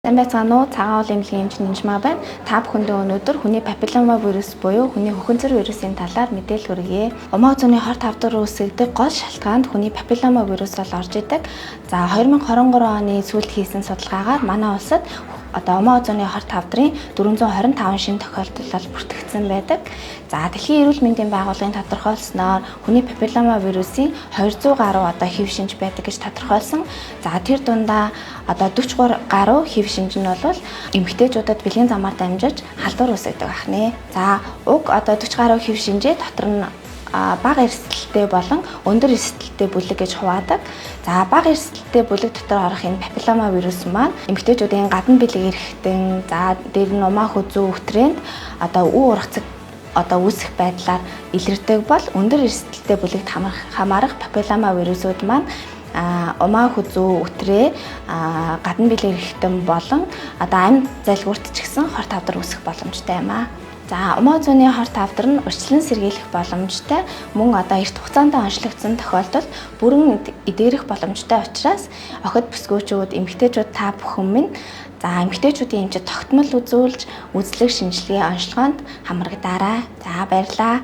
Сайн байцгаана уу? Цагаан уул эмнэлгийн эмч Нинжмаа байна. Та бүхэндээ өнөөдөр хүний папиллома вирус буюу хүний хөхөнцөр вирусын талаар мэдээлэл хүргье. Умаа зүүнний хорт хавдар үүсгдэг гол шалтгаанд хүний папиллома вирус бол орж идэг. За, 2023 оны сүүлд хийсэн судалгаагаар манай улсад одоо умаа зүүнний хорт хавдрын 425 шинэ тохиолдол бол бүртгэгдсэн байдаг. За, Дэлхийн эрүүл мэндийн байгууллагын тодорхойлсноор хүний папиллома вирусын 200 гаруй одоо хэв шинж байдаг гэж тодорхойлсон. За, тэр дундаа одоо 43 гаруй хэв шинж нь бол эмэгтэйчүүдэд бэлгийн замаар дамжиж халдвар үүсгэдэг ахнэ. За, уг одоо 40 гаруй хэв шинжээ дотор нь бага эрсдэлтэй болон өндөр эрсдэлтэй бүлэг гэж хуваадаг. За, бага эрсдэлтэй бүлэг дотор орох энэ папиллома вирус маань эмэгтэйчүүдийн гадна бэлэг эрэхтэн, за, дээр нь умаа хүзүү үтрээнд одоо үе ургацаг одоо үүсэх байдлаар илэрдэг бол өндөр эрсдэлтэй бүлэгт хамаарах папиллома вирусууд маань умаа хүзүү үтрээ, гадна бэлэг эрэхтэн болон одоо амь залгуурт ч гэсэн хорт хавдар үүсэх боломжтой юм аа. За, умаа зүүнний хорт хавдар нь урьдчилан сэргийлэх боломжтой, мөн одоо эрт хугацаанд онцлогдсон тохиолдолд бүрэн эдгэрэх боломжтой учраас охид бүсгүйчүүд, эмэгтэйчүүд та бүхэн минь, за, эмэгтэйчүүдийн эмчид тогтмол үзүүлж үзлэг шинжилгээ онцлогоонд хамрагдаарай. За, баярлалаа.